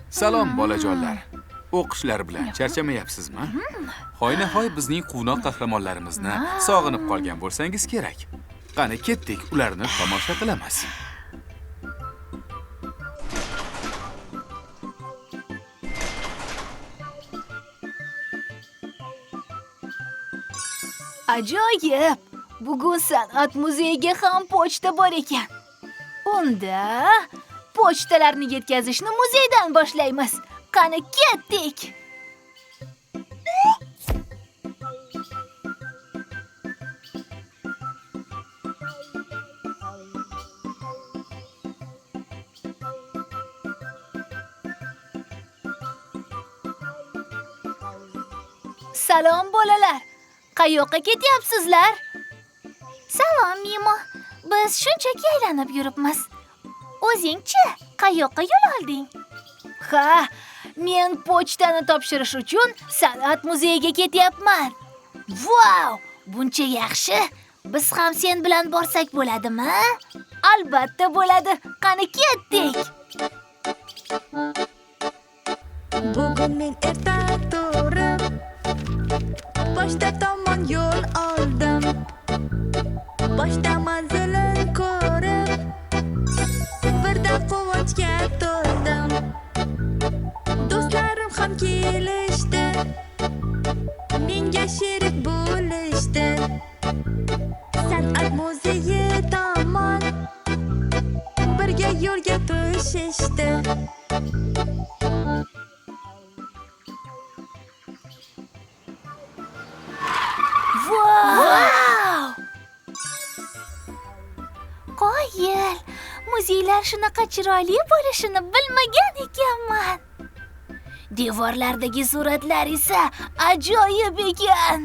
Salom bolajonlar. O'qishlar bilan charchamayapsizmi? Hoynahoy bizning quvnoq qahramonlarimizni sog'inib qolgan bo'lsangiz kerak. Qani ketdik, ularni tomosha qilamiz. Ajoyib! Bugun san'at muzeyiga ham pochta bor ekan. Unda pochtalarni yetkazishni muzeydan boshlaymiz. Qani ketdik! Salom bolalar. Qayoqqa ketyapsizlar? Salom Mimo. Biz shunchaki aylanib yuribmiz. O'zing-chi, qayoqqa yo'l olding? Ha, men pochtani topshirish uchun san'at muzeyiga ketyapman. Vau, buncha yaxshi. Biz ham sen bilan borsak bo'ladimi? Albatta bo'ladi. Qani ketdik. Bugun men erta turib pochta tomon yo'l oldim. Pochta manzilin ko'rib birdan quvonchga to'ldim. Do'stlarim ham kelishdi, menga sherik bo'lishdi. San'at muzeyi tomon birga yo'lga tushishdi. Vau! Qoyil, muzeylar shunaqa chiroyli bo'lishini bilmagan ekanman. Devorlardagi suratlar esa ajoyib ekan.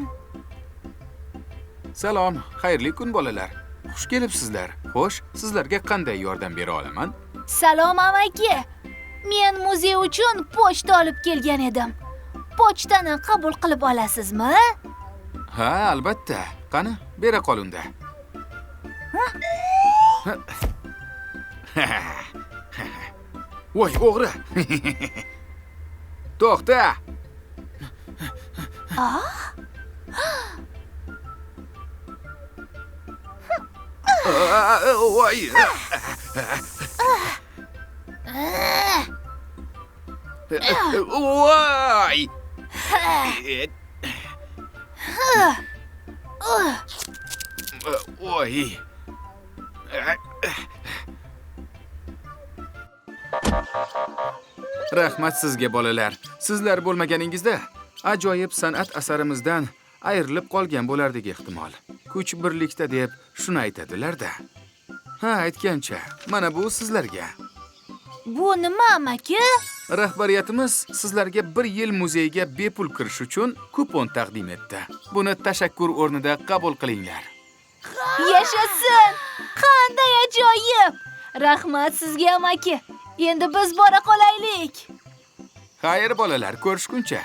Salom, xayrli kun bolalar. Xush kelibsizlar. Xo'sh, sizlarga qanday yordam bera olaman? Salom amaki. Men muzey uchun pochta olib kelgan edim. Pochtani qabul qilib olasizmi? Ha, albatta. Qani, bera qol unda. Voy, o'g'ri. To'xta. Voy. Voy. Voy. Rahmat sizga bolalar. Sizlar bo'lmaganingizda ajoyib san'at asarimizdan ayrilib qolgan bo'lardik ehtimol. Kuch birlikda deb shuni aytadilar-da. Ha, aytgancha, mana bu sizlarga. Bu nima amaki? Rahbariyatimiz sizlarga 1 yil muzeyga bepul kirish uchun kupon taqdim etdi. Buni tashakkur o'rnida qabul qilinglar. Yashasin! Qanday ajoyib! Rahmat sizga amaki. Endi biz bora qolaylik. Xayr bolalar, ko'rishguncha.